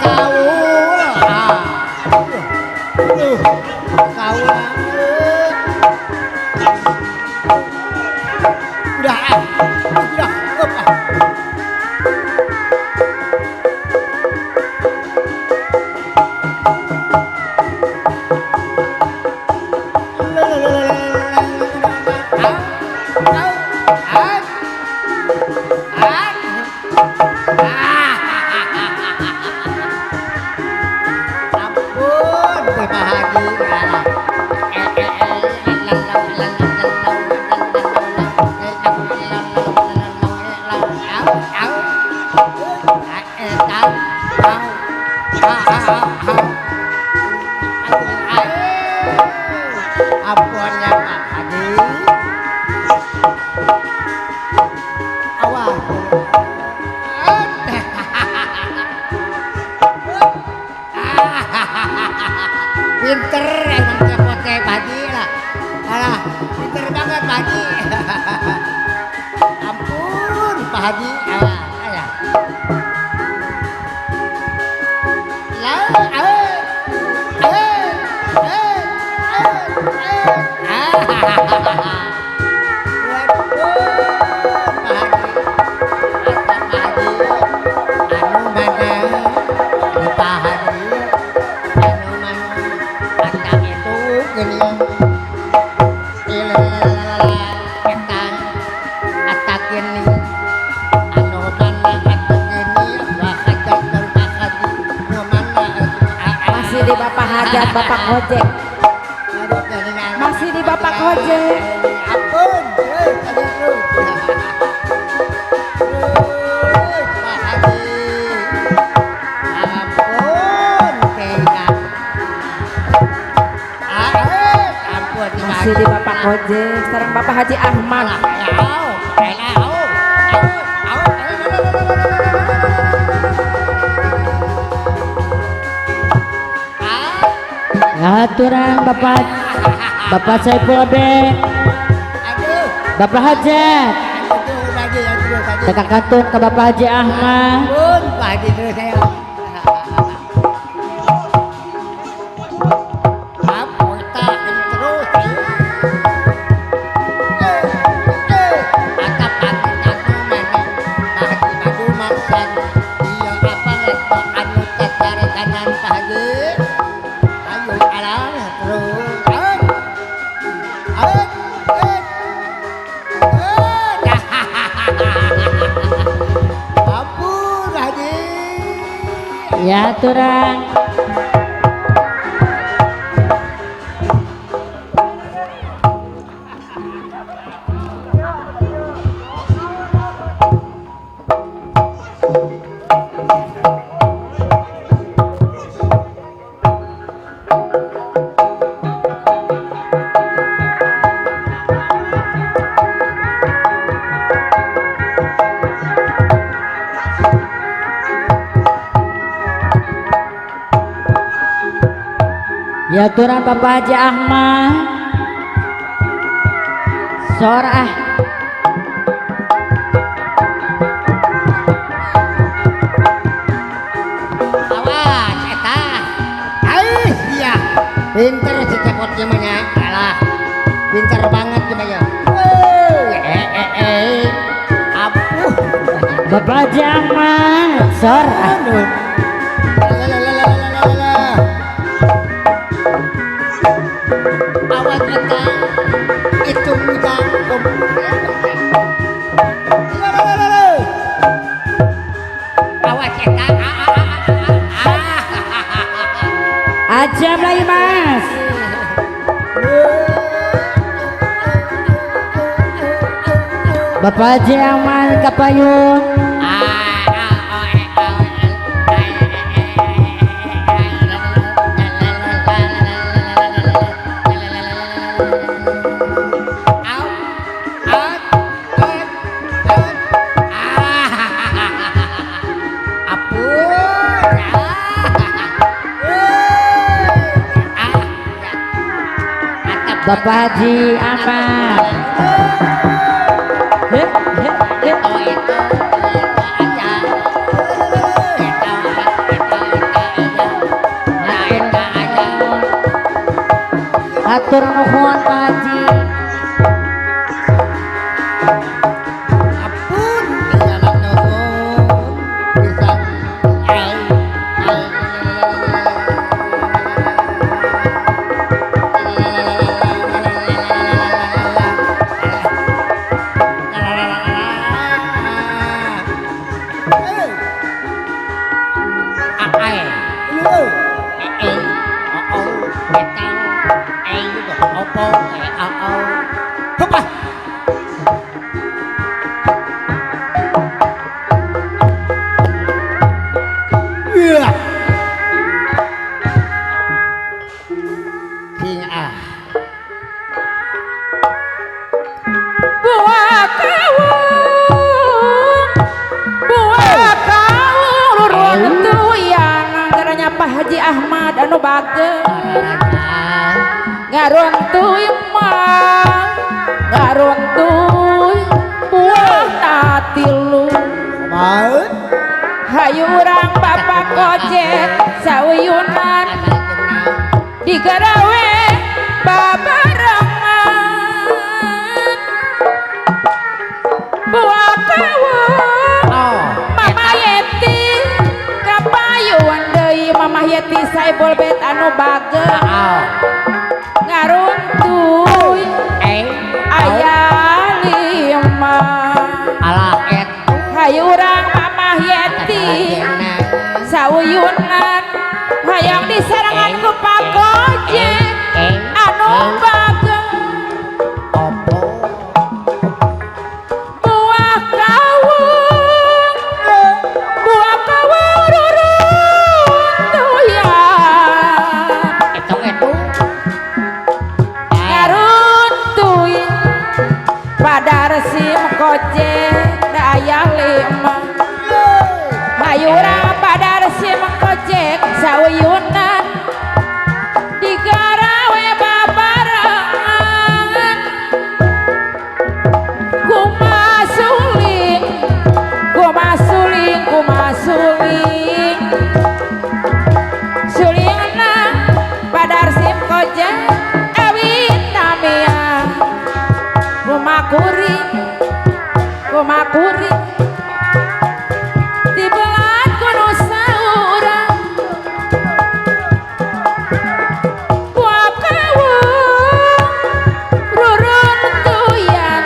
Kaul. Kaul. Udah, udah. Ampun, Bapak Haji. Ampunnya Pak Haji. Awas. Pinter emang cepotnya Pak Haji lah. Alah, pinter banget Pak Haji. Ampun Pak Haji. Alah, alah. Lah, Masih di Bapak Hajat, Bapak Gojek. Masih di Bapak Gojek. Ampun, terus, terus. Terus, Pak Haji. Ampun, tega. Ampun, Masih di Bapak Gojek. Sekarang Bapak Haji Ahmad. Aturan Bapak Bapak Saiful Abe, Bapak Hajat, Kakak Katun ke Bapak Haji Ahmad. Ampun, Pak Haji terus saya. Ampun, terus. Atap anu mana? Pak Haji madu maksan. Iya apa leto anu tatare kanan Pak Haji. Ayo alah terus. Ampun Haji. Ya aturan. Ya aturan Bapak Haji Ahmad. Sorah. Awas eta. Ais dia. Pinter si cepotnya mah nya. Alah. Pinter banget gimana. Apuh. Bapak Haji Ahmad. Sorah. Aduh. Lalalalalalala. Awas eta. Itu muda komputer. Lalalala. Awas eta. Ajam lagi Mas. Bapak Haji Ahmad Kapayun. Bapak Haji Ahmad. He, he, he. Hatur nuhun Pak Haji. Ampun jalan nuhun pisan ai ai. Buah kawung, buah kawung ruruntuyan garanya Pak Haji Ahmad anu bageur ngaruntuy mah ngaruntuy buah tilu hayu urang Bapak Kojek sauyunan digarawe babarengan buah kawung Mama Yeti kapayuan deui Mama Yeti saebol bet anu bageur ngaruntuy aya lima hayu urang Mama Yeti sauyunan hayang disarangan ku Pak Kojek anu bageur buah kawung ruruntuyan ngaruntuy pada resim Kojek da aya lima hayu urang pada resim Kojek sauyunan digarawe babarengan kumasuling kumasuling kumasuling sulingna pada resim Kojek awit tamia kumakuring kumakuring dibelat kuno saurang buah kawung ruruntuyan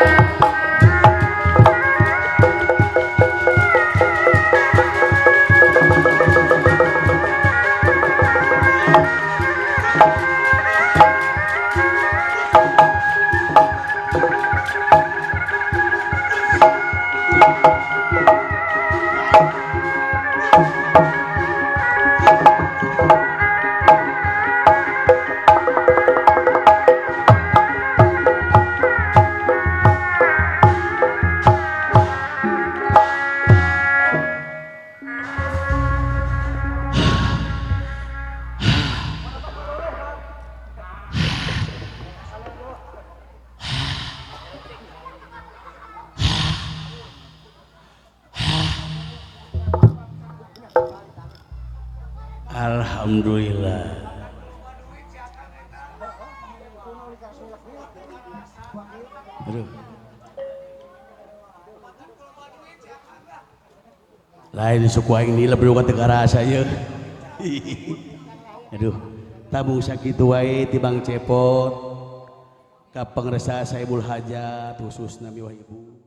Alhamdulillah. Aduh. Lain suku aing nilep lu ka teu karasa ieu. Aduh, tabung sakitu wae tibang cepot ka pangresa Saibul Hajat khususna miwah ibu.